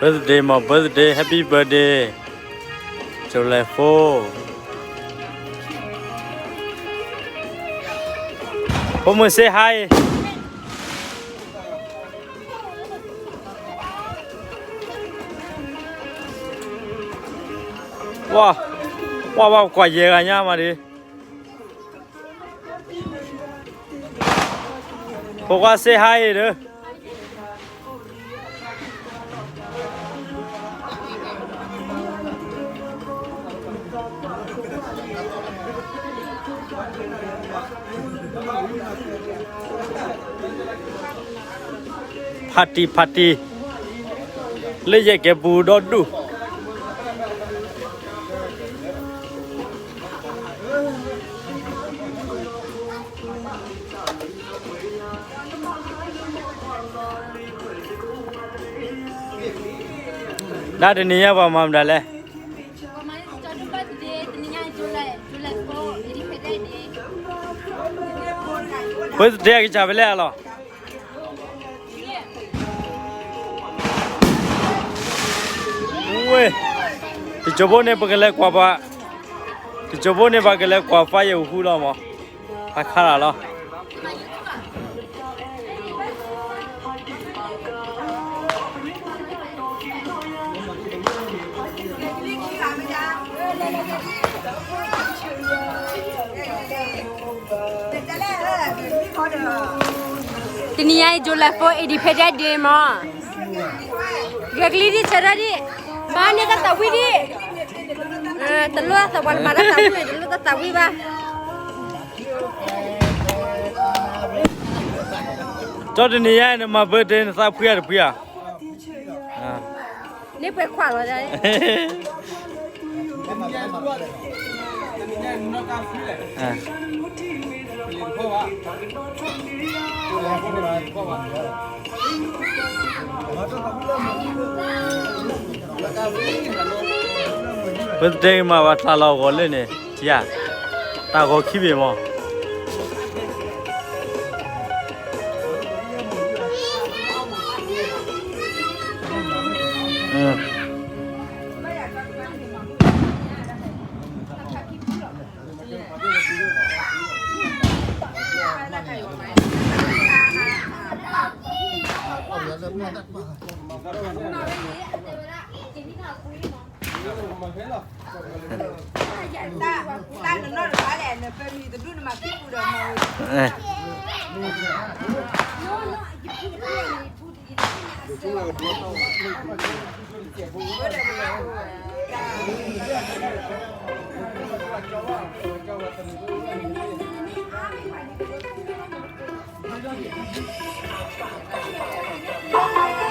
Birthday မး birthday, happy birthday, July four. ဖိမုၣ် say hi. ဝါ, ဝါ, ဝါ, ကွၢ်ယဲၢ်ဂၤညါမးဒ် ဖိခွါ say hi ဒီး ဖးတံၢ်ဖးတံၢ် လၢယဲၢ်ကဲပူၤဒီဒူၣ် ဒၣ်တနံၤညါပှၤမၤမတၤလဲၣ်. ပသ့ၣ်ညါကစၢ်ဖဲလဲၣ်အလီၢ်. ဝ့ၢ်, တစိၢ်ဖိန့ၣ် ပကလဲၤကွၢ်ပှၤ, တစိၢ်ဖိန့ၣ် ပကလဲၤကွၢ် fire အိၣ်ဃူလီၤမး, ဟးခါရၤလီၤ. တနံၤညါအံၤ July four Independence Day မး, ဂဲၤကလံၤဒံး ဆၢထၢၣ်ဒံး, မၤန့ၢ်တၢ်သးဝံၣ်ဒံး, တလိၣ်တၢ်သးဝံၣ် တလိၣ်တၢ်သးဝံၣ်ဘၣ်. ကၠီတနံၤညါအံၤ နမၤ birthday နသးဖှံဧါတဖှံဧါ. န့ၣ်ပှဲၤခွါလီၤ. ပတဲမၤဘၣ်တၢ်လီၢ်ဂီၤလၢန့ၣ် ထံဧါ, တၢ်ဂီၤခံဘ့ၣ်မး.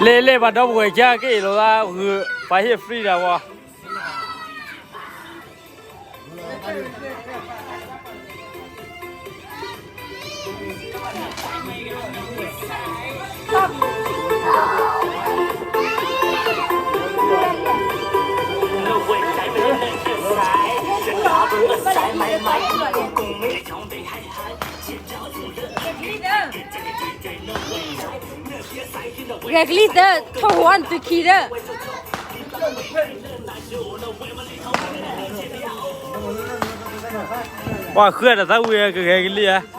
လ့လ့ ပှၤဒီပုၢ်ဝဲၢ်ကါက့ၢ်လိာ်သးဂုာ် ပှၤဟ့ၣ် free ဒၣ်ဝဲ. Ghe kli te, tho hua ntu ki te. ပှၤဃုအတၢ်သးဝံၣ် ကဂဲၤကလံၢ်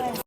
ဧါ.